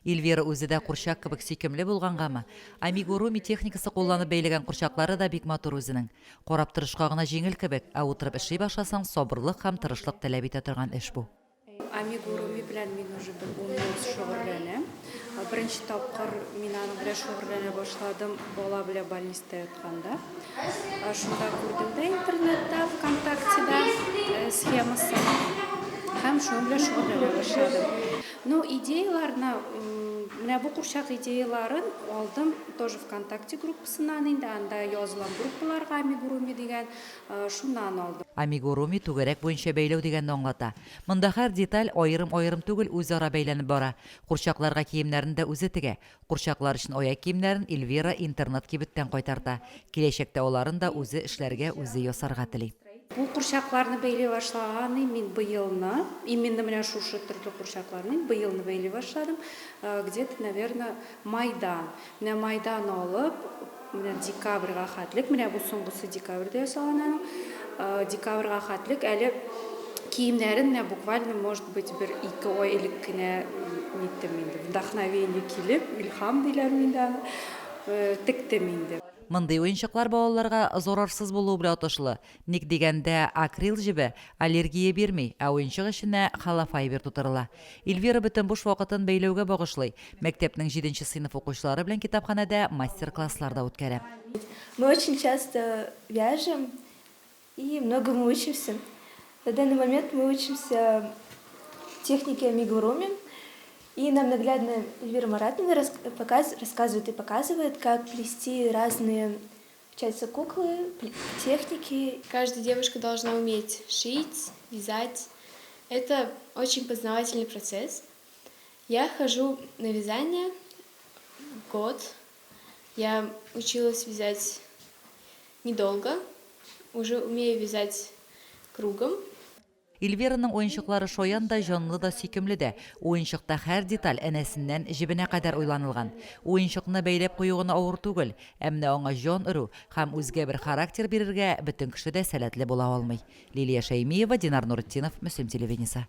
Эльвира үзе дә курчак кебек сөйкемле булгангамы, амигуруми техникасы кулланып бәйләгән курчаклары да бик матур үзенең. Карап торышка гына җиңел кебек, ә утырып эшли башласаң, сабырлык һәм тырышлык таләп итә торган эш бу. Амигуруми белән мин уже бер ун ел шөгыльләнәм. Беренче тапкыр мин аның белән шөгыльләнә башладым бала белән больниста ятканда. Шунда күрдем дә интернетта, ВКонтактеда схемасын һәм шуның белән шөгыльләнә башладым. Ну, идеяларны, менә бу курчак идеяларын алдым тоже ВКонтакте группасыннан инде, анда язылам группаларга амигуруми дигән, шуннан алдым. Амигуруми түгәрәк буенча бәйләү дигәнне аңлата. Монда һәр деталь аерым-аерым түгел, үзара бәйләнеп бара. Курчакларга киемнәрне дә үзе тегә. Курчаклар өчен аяк киемнәрен Эльвира интернет-кибеттән кайтарта. Киләчәктә аларын да үзе эшләргә, үзе ясарга тели. Бу курчакларны бәйли башлаган мин быелны, именно менә шушы төрле курчакларны быелны бәйли башладым, где-то, наверно, майдан. Менә майдан алып, менә декабрьгә хәтлек, менә бу соңгысы декабрьдә ясалган аның, декабрьгә хәтлек әле киемнәрен менә буквально, может быть, бер-ике ай элек кенә ниттем инде, вдохновение килеп, илһам диләрме инде аны, тектем инде. Мондый уенчыклар балаларга зарарсыз булуы белән отышлы. Ник дигәндә, акрил җебе аллергия бирми, ә уенчык эченә холофайбер тутырыла. Эльвира бөтен буш вакытын бәйләүгә багышлый. Мәктәпнең җиденче сыйныф укучылары белән китапханәдә мастер-класслар да үткәрә. Мы очень часто вяжем и многому учимся. На данный момент мы учимся технике амигуруми. И нам наглядно Эльвира Маратовна рассказывает и показывает, как плести разные, получается, куклы, техники. Каждая девушка должна уметь шить, вязать. Это очень познавательный процесс. Я хожу на вязание год. Я училась вязать недолго, уже умею вязать кругом. Эльвираның уенчыклары шаян да, җанлы да, сөйкемле дә. Уенчыкта һәр деталь энәсеннән җебенә кадәр уйланылган. Уенчыкны бәйләп кую гына авыр түгел, ә менә аңа җан өрү һәм үзгә бер характер бирергә бөтен кеше дә сәләтле була алмый. Лилия Шәймиева, Динар Нуретдинов, Мөслим телевидениесе.